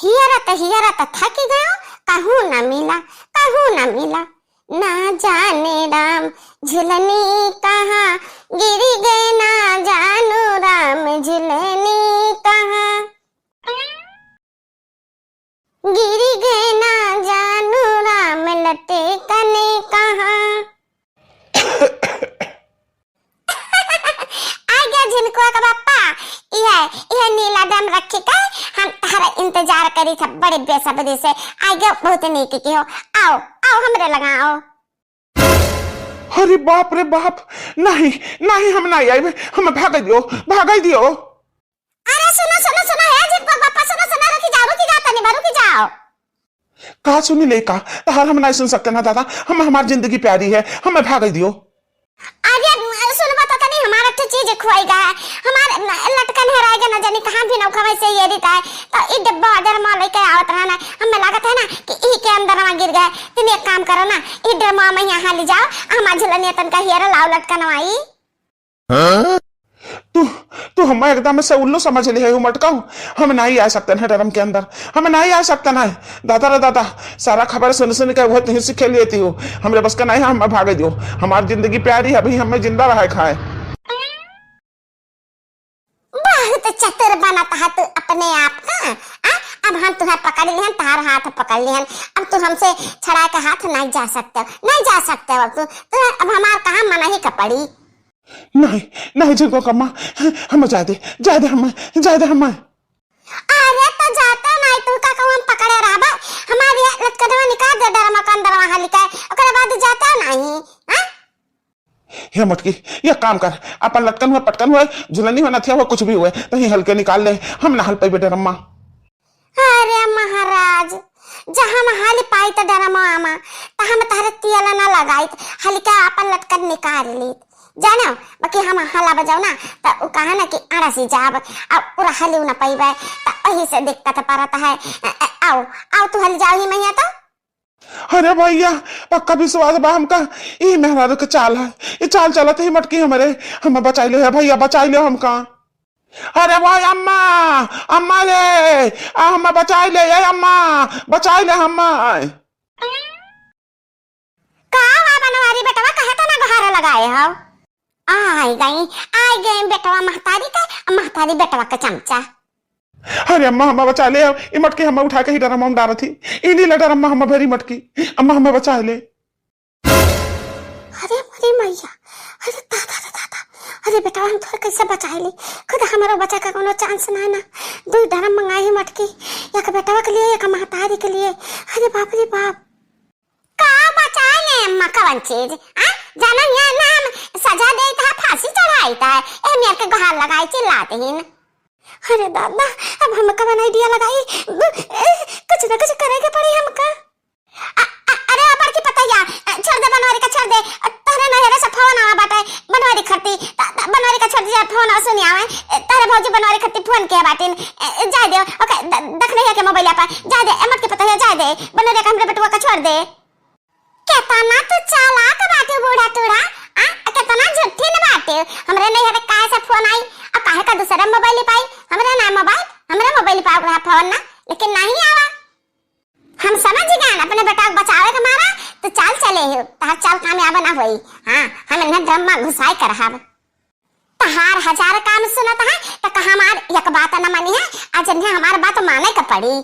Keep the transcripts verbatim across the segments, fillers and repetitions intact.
हियरत हियरत थकि गयो, कहूँ न मिला, कहूँ न मिला। ना जाने राम झुलनी कहाँ गिरि गए, ना जानू राम झुलनी कहाँ गिरि गए, ना जानू राम लटकने कहाँ। आ गया झिनकुआ का बापा, इहे, इहे नीला ड्रम रखी के हम तहरा इंतजार करी था बड़ी बेसब्री से। आ गया, बहुत नीक किहो। आओ, आओ हमरे लगा आओ। अरे बाप रे बाप, नहीं, नहीं, हम नहीं आइबे, हम भाग दियो, भाग दियो। अरे सुनो, सुनो, सुनो, हे झिनकुआ का बापा, सुनो, सुनो, रुकि जाओ, रुकि जाओ, तनी बा, रुकि जाओ। का सुनी ले का? तहार हम नहीं सुन सकते ना दादा, हम, हमार जिंदगी प्यारी है, हमें भाग दियो। अरे सुनबा तो तनी, हमार एक ठे चीज खोई गा है, हमार लटकन हेराई गा, ना जानी कहाँ भी नौखा वैसे ये रहता है। तो ई डब्बा ड्रमा लेके आवत रहा ना, हमें लागत है ना कि ई के अंदर में गिर गए। तुम एक काम करो ना, ई ड्रमा में यहाँ ले जाओ, हमार झुलनिया तनका हेरा लाओ लटकन वाई। हाँ? तू, तू हमें एकदम से उल्लू समझ ले है, मटकाऊ। हम नहीं आ सकते हैं ड्रम के अंदर, हम नहीं आ सकते हैं। दादा रे दादा, सारा खबर सुन सुन के वह तुही सीखे लेती हो। हमरे बस का नहीं है, हमें भागे दियो। हमार जिंदगी प्यारी है, अभी हमें जिंदा रहे खाए। बहुत चतुर बनत है तू अपने आप का। आ? अब हम तुम्हें पकड़ लिहन, तार हाथ पकड़ लिहन, अब तू हमसे छड़ा के हाथ नहीं जा सकते हो, नहीं जा सकते हो अब तू, तू अब हमार कहाँ मना ही का पड़ी। नहीं, नहीं झिनकुआ का अम्मा, हम जाए दे, जाए दे हम, जाए दे हम। अरे तो जाते नहीं, तू का कहूँ हम पकड़े रहबा? हमार ये लटकनवा निकाल दे, ड्रमा के अंदर वहाँ लिकाए, ओकरे बाद जाते नहीं, हाँ? हे मटकी, ये काम कर, अपन लटकन हुआ, पटकन हुआ, झुलनी हुआ, नथिया हुआ, कुछ भी हुआ, तो ही हल्के निकाल ले, हम ना हल पाइबे ड्रमा। अरे महाराज, जहाँ हम हाली पाई त ड्रमा आमा, त हम तहरे तियला ना लगाइत, हल्का आपन लटकन निकाल लीत। जानो, बाकी हम हाला बजाओ ना, त उ कहा ना कि अड़सी जाब, अब पूरा हलियो ना पइबे, त वही से दिक्कत परत है। ए, ए, आओ, आओ तू हल जाओ ही मैया तो। अरे भैया, पक्का विश्वास बा हमका, ई मेहरारू के चाल है, ई चाल चलत ही मटकी हमरे, हमें बचाई ले है भैया, बचाई ले हमका। अरे भाई अम्मा, अम्मा रे, आ, हमें बचाई ले, ए अम्मा, बचाई ले हमें। का हुआ बनवारी बेटवा, कहे तो ना गोहारा लगाए हो? आई गई, आई गई बेटवा महतारी का, महतारी बेटवा का चमचा। अरे अम्मा, हमें बचा ले, ई मटकी हमें उठा के ही ड्रमा में डारत ही, इन्हीं ले ड्रमा हमें भरी मटकी, अम्मा हमें बचा ले। अरे मोरी मैया, अरे दादा रे दादा, अरे बेटवा हम तोहर कैसे बचाए ली? खुद हमारो बचा का कोनो चांस ना है ना। दुई ड्रम मंगाई ही मटकी, एक बेटवा के लिए, एक महतारी के लिए। अरे बाप रे बाप। का बचाए ले अम्मा, कवन चीज? आ? जाना यहाँ ना हम सजा देइत है, फांसी चढ़ाइत है। ए मेर के गोहार लगाई चिल्लात हीन। अरे दादा, अब हम कवन idea लगाई? ब-, ए, कुछ ना कुछ करे के पड़ी हमका। अ-, अ-, अरे ओ बड़की पतैया, अ, छोड़ दे बनवारी का, छोड़ दे। अ, तोहरे नैहरे से फोन आवा बाटे, बनवारी खरती, त-, त-, बनवारी का छोड़ दे, फोन आवा सुनी आवे। ए, तोहरे भौजी बनवारी खरती फोन किहे बाटिन। ए, ए, जाए दे, ओके, द-, दखनैया के मोबाइल पर, जाए दे, ए, मटकी पतैया, जाए दे, बनवारी का हमरे बेटुआ का छोड़ दे। केतना तू चालाक बाटे बूढ़ा टूढ़ा, आ, केतना झुट्ठिन बाटे। हमरे नैहरे काहे से फोन आई, आ काहे का दूसरा मोबाइल पाई? हमरे ना मोबाइल, हमरे मोबाइल पाओ रहा फोन ना, लेकिन नहीं आवा। हम समझ गए अपने बेटा को बचावे के मारा, तो चाल चले हो, तहार चाल कामयाब ना होई। हाँ, हम इन्हें ड्रम में घुसाई कर हब। तहार हजार काम सुनत है, तो का हमार एक बात न मानी है, आज इन्हें हमार बात माने के पड़ी।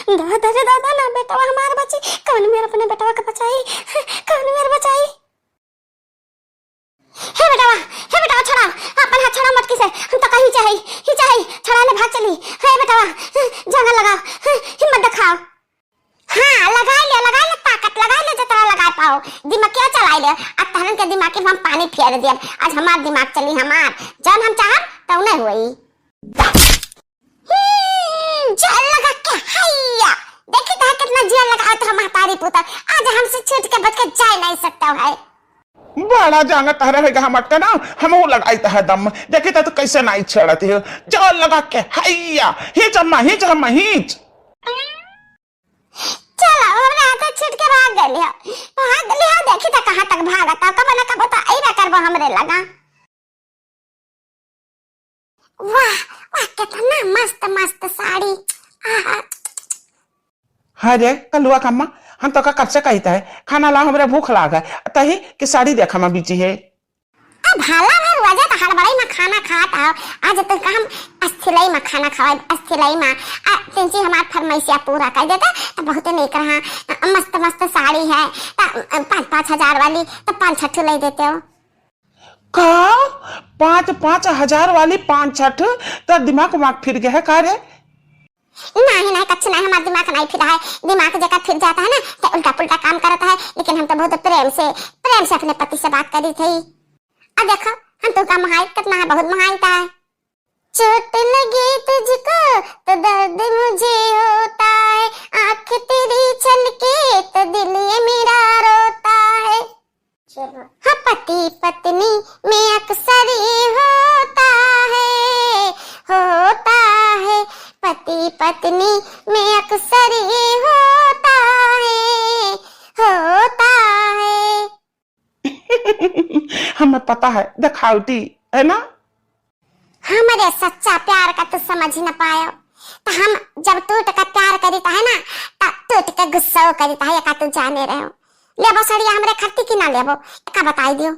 दादा रे दादा, ना बेटवा हमार बची, कौन मेर अपने बेटवा के बचाई, कौन मेर बचाई? हे बेटवा, हे बेटवा, छोड़ा, अपन हाथ छोड़ा मटकी से, हम तो कहीं चाहे, ही चाहे, छोड़ा ले, भाग चली। हे बेटवा, जंगल लगाओ, हिम्मत दिखाओ। हाँ, लगाई ले, लगाई ले, ताकत लगाई ले, जितना लगाए पाओ, दिमाग क्या चलाई ले, अब तहरन के दिमाग के हम पानी फेर दियब। आज हमार दिमाग चली, हमार, जौन हम चाहब, तौने होई। हम्म, जोर लगा के हैया। देखी तो है कितना जोर लगावत है महतारी पुता। आज हमसे छूट के बच के जाए नहीं सकता है। बड़ा जांगा तहरा है गहा मटका ना, हमहू लगाई तहर दम। देखी तो तू कैसे नहीं छेड़ती हो। जोर लगा के हैया। हीच अम्मा, हीच अम्मा, हीच। चलो, हमरा हाथ छूट के भाग गइल हो। भाग गइल हो, देखी तो कहाँ तक भागत हो। कबो ना कबो तो अइबे करबो हमरे लगा। वाह, वाह, कितना मस्त, मस्त साड़ी। आहा, अरे कलुआ कम्मा, हम तोका कब से कहित है, खाना लाओ, हमरे भूख लाग है, तही कि साड़ी देखा मा बिजी है। अब भाला भर वजह तो हड़बड़ाई मा खाना खात आओ, आज तो हम अस्थिलाई मा खाना खवाए, अस्थिलाई मा। आ, तिनची हमार फरमाइशिया पूरा कर देता तो बहुत नीक रहा। मस्त मस्त साड़ी है, तो पाँच पाँच हजार वाली, तो पाँच छठ ले देते हो। का? पाँच पाँच हजार वाली पाँच छठ? तो दिमाग वाग फिर गया है का रे? नहीं, नहीं, कच्छ नहीं, हमार दिमाग नहीं फिरा है। दिमाग जेकर फिर जाता है ना, तो उल्टा पुल्टा काम करता है। लेकिन हम तो बहुत प्रेम से, प्रेम से अपने पति से बात करी थी। अब देखो, हम तो का मोहाई, कितना है, बहुत मोहाई था है। चोट लगी तुझको तो दर्द मुझे होता है, आंख तेरी छलके तो दिल ये मेरा रोता है। हाँ, पति पत्नी में अक्सर ये होता है, होता है, पति पत्नी में अक्सर ये होता है, होता है। हमें पता है, दिखावटी है ना। हमरे सच्चा प्यार का तू समझ ही न पायो, तो हम जब टूट के प्यार करीत है ना, तो टूट के गुस्सा करीत है, एका तू जाने रहो। लेबो सड़िया हमरे खरती की ना लेबो, एका बताई दियो।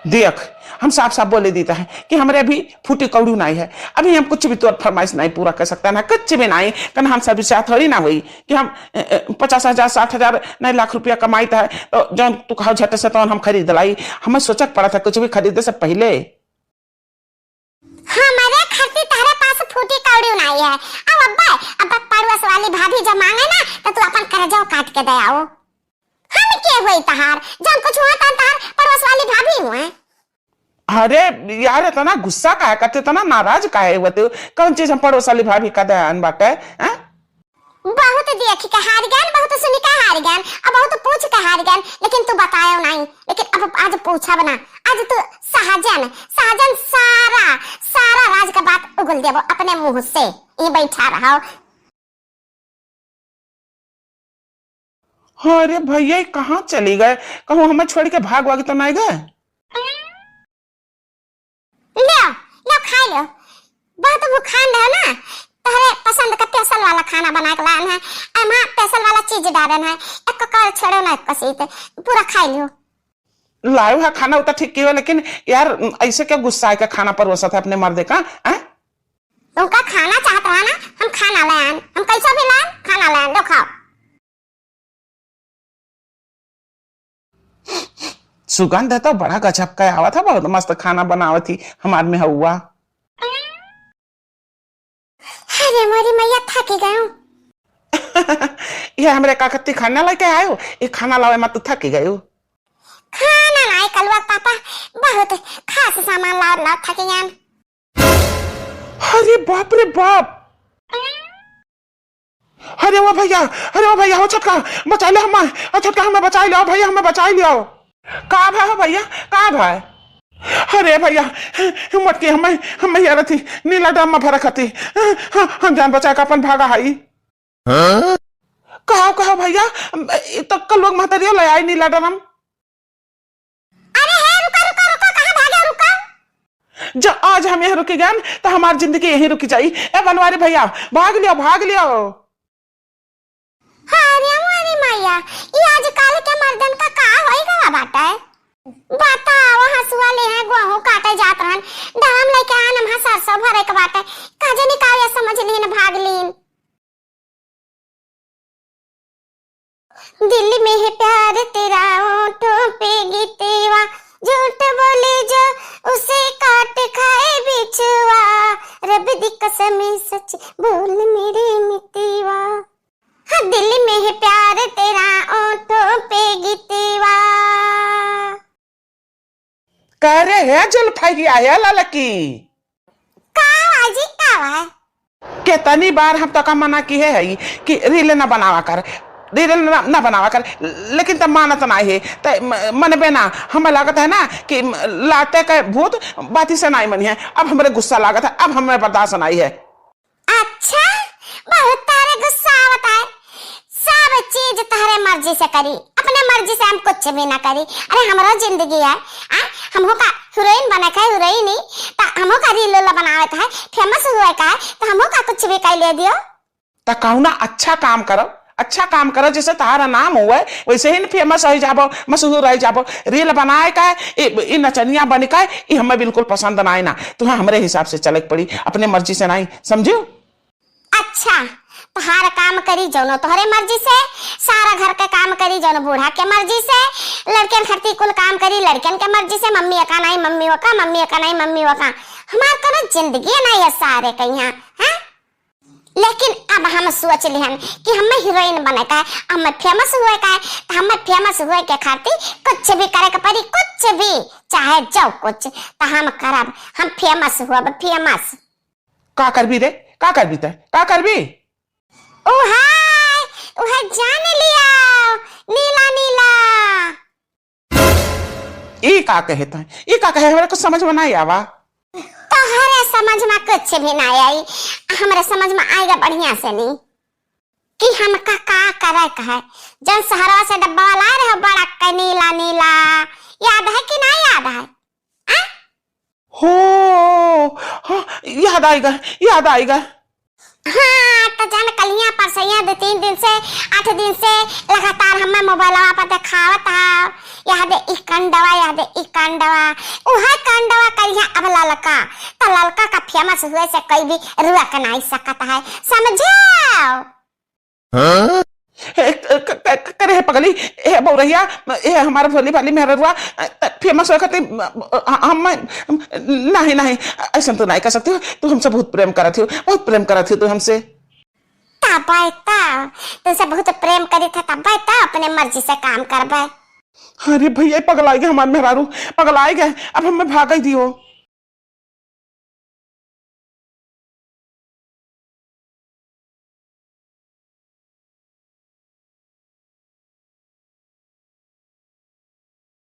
देख, हम साफ साफ बोले देता है कि हमरे अभी फूटी कौड़ी नहीं है, अभी हम कुछ भी तोर फरमाइश नहीं पूरा कर सकता ना, कुछ भी नहीं। कन हम सब साथ थोड़ी ना हुई कि हम, अ, अ, पचास हजार, साठ हजार, नहीं लाख रुपया कमाइत है, तो जौन तू कहो झट से तौन हम खरीद लाई। हमें सोचक पड़ा था कुछ भी खरीदे से पहले। हमरे खातिर तहरे पास फूटी कौड़ी नाई है। अब अब्बा, अब पड़ोस वाली भाभी जब मांगे ना, तो तू अपन कर्जो काट के दे आओ। हम के होई तहार? जब कुछ हुआ तन तहार पड़ोस वाली भाभी हुए। अरे यार, इतना गुस्सा काहे करते, इतना नाराज काहे हुए तू? कौन चीज हम पड़ोस वाली भाभी का दयान बाटे, हैं? बहुत देख के हार गयान, बहुत सुन के हार गयान, अब बहुत पूछ के हार गयान, लेकिन तू बतायो नहीं। लेकिन अब आज पूछब ना, आज तू सहजन, सहजन सारा, सारा राज के बात उगल देबो अपने मुंह से। ये बैठा रहो। अरे भैया, ये कहाँ चली गए? कहूँ हमें छोड़ के भाग वाग तो नहीं गए? लो, लो, खाई लो। बहुत भूखान रहो ना, तोहरे पसंद का special वाला खाना बना के लान है। एमा special वाला चीज डालन है, एक कर छेड़ो ना, एक सीट पूरा खाई लियो। लायो है खाना, उतना ठीक कियो, लेकिन यार, ऐसे क्या गुस्सा है, क्या खाना परोसत है अपने मर्दे का, हैं? तुमका खाना चाहत रहा ना, हम खाना ले आन, हम कैसा भी लान, खाना ले आन, लो खाओ। सुगंध तो बड़ा गजब का आवत है, बहुत मस्त खाना बनावत ही हमार में हउआ। अरे मोरी मैया, थकी गयूं। ये हमरे का कत्ती खाना लेके आयो, ये खाना लावे मत, तू थकी गयो। खाना लाए कलुआ पापा, बहुत खास सामान लाओ, लाओ थकी गयान। अरे बाप रे बाप। अरे ओ भैया, अरे ओ भैया, हो छोटका, बचाई ले हमें, ओ छोटका, हमें बचाई ले, ओ भैया, हमें बचाई ले। का भा हो भैया, का भा? अरे भैया, हिम्मत की हमें, हमें यार थी, नीला ड्रम में भरा खाती, हम जान बचा के अपन भागा हाई। हाँ? कहो, कहो भैया, तो कल लोग महतरियो ले आई नीला ड्रम। अरे हे, रुका, रुका, रुका, कहाँ भागे, रुका? जो आज हम यहाँ रुकी गन, तो हमार जिंदगी यहीं रुकी जाई। ए बनवारी भैया, भाग लियो, भाग लियो। अरे मोरी मैया, ई आजकल के मर्दन का का होई गवा बाटे? बताओ, हंसुआ ले हैं, गोहूं काटे जात रहन, ड्रम लेके आन, हम सरसों भरे के बाटे, का जानी का ये समझ लीन, भाग लीन। दिल में है प्यार तेरा, होठों पे गीतवा, झूठ बोले जो उसे काट खाए बिछुआ, रब दी कसम सच बोल मेरे मितवा। हाँ, दिल में है प्यार तेरा, होठों पे गीतवा। का रे हे जुल्फैया, हे ललकी? का बाजी, का बा? केतनी बार हम तोका मना किहे हई कि reel न बनावा कर, reel न, न बनावा कर, लेकिन तब मानत नाई है। त म-, मनबे ना, हमें लागत है ना कि म-, लाते के भूत बाती से नाई मनी है। अब हमरे गुस्सा लागत है, अब हमें बर्दाश्त नाई है। अच्छा, बहुत तारे गुस्सा आवत है। सब चीज तहरे मर्जी से करी, अपने मर्जी से हम कुछ भी ना करी। अरे, हमरो जिंदगी है, आ? हमहू का हीरोइन बने का, हीरोइन ही, त हमहू का reel उल बनावे का है, famous हुए का है, त हमहू का कुछ भी कह ले दियो। त कौना अच्छा काम करो, अच्छा काम करो, जैसे तहारा नाम हुआ है, वैसे ही न famous हो जाबो, मशहूर हो जाबो। Reel बनाए का, इ, इ नचनिया बन का, इ हमें बिल्कुल पसंद ना आए ना। तुम्हें हमरे हिसाब से चले के पड़ी, अपने मर्जी से नहीं, समझियो? अच्छा, तहार काम करी जौनो तोहरे मर्जी से, सारा घर के काम करी जौनो बूढ़ा के मर्जी से, लड़कन खातिर कुल काम करी लड़कन के मर्जी से, मम्मी एका नहीं, मम्मी ओका, मम्मी एका नहीं, मम्मी ओका। हमार कोनो जिंदगी नहीं है सारे के यहाँ, हैं? लेकिन अब हम सोच लिहन कि हमें हीरोइन बने का है, हमें famous हुए का है, तो हमें famous हुए के खातिर कुछ भी करे के पड़ी, कुछ भी, चाहे जो कुछ, तो हम करब, हम famous हुअब, famous। का करबी रे? का करबी तै? का करबी? उहाय, उहाय जान लिया, नीला, नीला। ई का कहे तै? ई का कहे? हमरा कुछ समझ में नहीं आवा। तोहरे समझ में कुछ भी नहीं आई, हमरे समझ में आएगा बढ़िया से नहीं कि हमका का करे का है। जौन शहरवा से डब्बा लाए रहे बड़ा के नीला, नीला, याद है कि नहीं याद है? आ? हो, हाँ, याद आएगा, याद आएगा। हाँ, तो जान कलिया परसैया दो तीन दिन से, आठ दिन से लगातार हमें मोबाइलवा पर देखावत हौ। यह दे ई कंडवा, यह दे ई कंडवा, उहे कंडवा करिया अब ललका। तो ललका का famous हुए से कोई भी रुक नहीं सकत है, समझो? हाँ? ए, क-, क-, क-, करे है पगली, ए बौरहिया, ए हमार भोली भाली मेहररुआ, त famous होए खातिर, अ, अ, हम, नहीं, नहीं, ऐसन तू नहीं कर सकती हो, तू हमसे बहुत प्रेम करत हो, बहुत प्रेम करत हो तू हमसे। तबै त, तुमसे बहुत प्रेम करी था, तबै त अपने मर्जी से काम करबै। अरे भैया, पगलाई गए हमार मेहरारू, पगलाई गए, अब हमें भागै दियो।